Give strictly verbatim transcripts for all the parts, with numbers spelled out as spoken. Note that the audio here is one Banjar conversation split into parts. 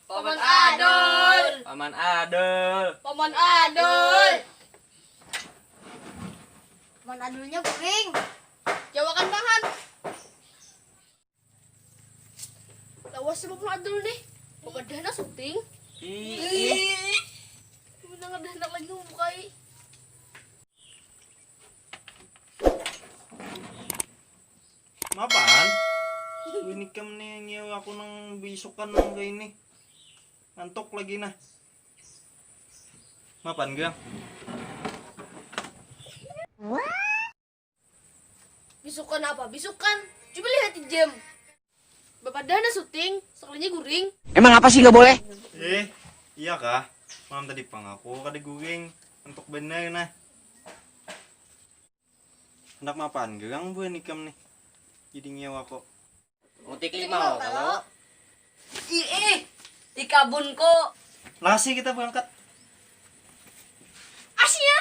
Paman Adul. Paman Adul. Paman Adul. Paman Adulnya guring. Jawakan bahan. Lawas sama Paman Adul nih. Bapadah handak syuting. Ih. Mana ada handak lagi membukai. Mapan? Ini kam nih ngiau aku nang bisukan nang kayak ini. Ngantuk lagi nah. Mapan gang? Bisukan apa? Bisukan. Coba lihat di jam. Bapadah handak syuting, sekalinya guring. Emang apa sih nggak boleh? Eh, iya kah? Malam tadi pang aku kada guring. Ngantuk bener nah. Handak mapan gang buhan ikam nih. Jadi ngiau aku. Mutik limau kalau Ih, ih, di kabunku. Lasi kita berangkat. Asia.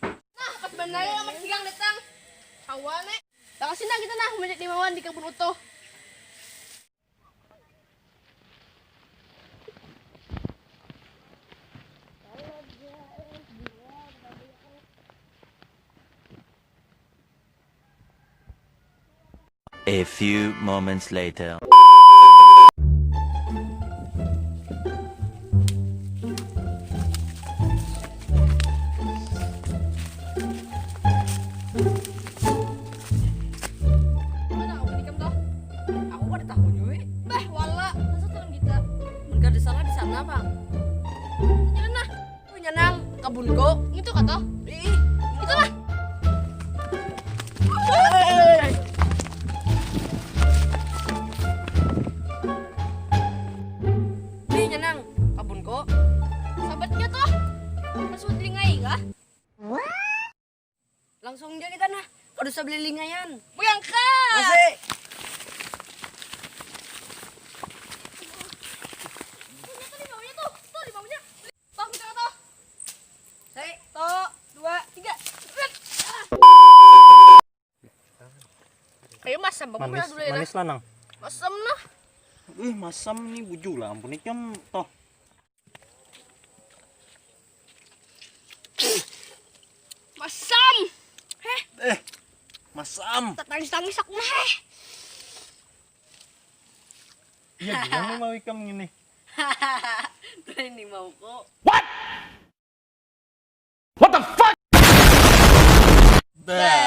Nah, pas benar ya Mas Gilang datang. Hawa nek. Lakasi nah kita nah mencari limawan di kabun utuh. A few moments later. Mana aku nikam toh? Aku kada tahu jui. Bah, wala, masa turun kita? Mun kada salah di sana, Bang. Jalan nah. Wih, nyanang, kabunku. Itu kata? Ih, itulah. Nih, nyanang, kabunku. Sahabatnya toh. Pas telingai kah? Langsung aja kita nah. Kada usah beli lingayan. Berangkat. Masih. Tuh, tuh, tuh, tuh, limaunya. Toh, kita toh. Hei, Toh, dua, tiga. Ayo mas, sabab Manis, dulu ya. manis lanang. Masam nah. Ih, masam nih bujur lah ampun ikam toh. Masam. Heh, Eh, masam. tak tangis-tangis aku mah heh. Iya, gimana mau ikam gini? Tuh ini mauku. What the fuck? Bah.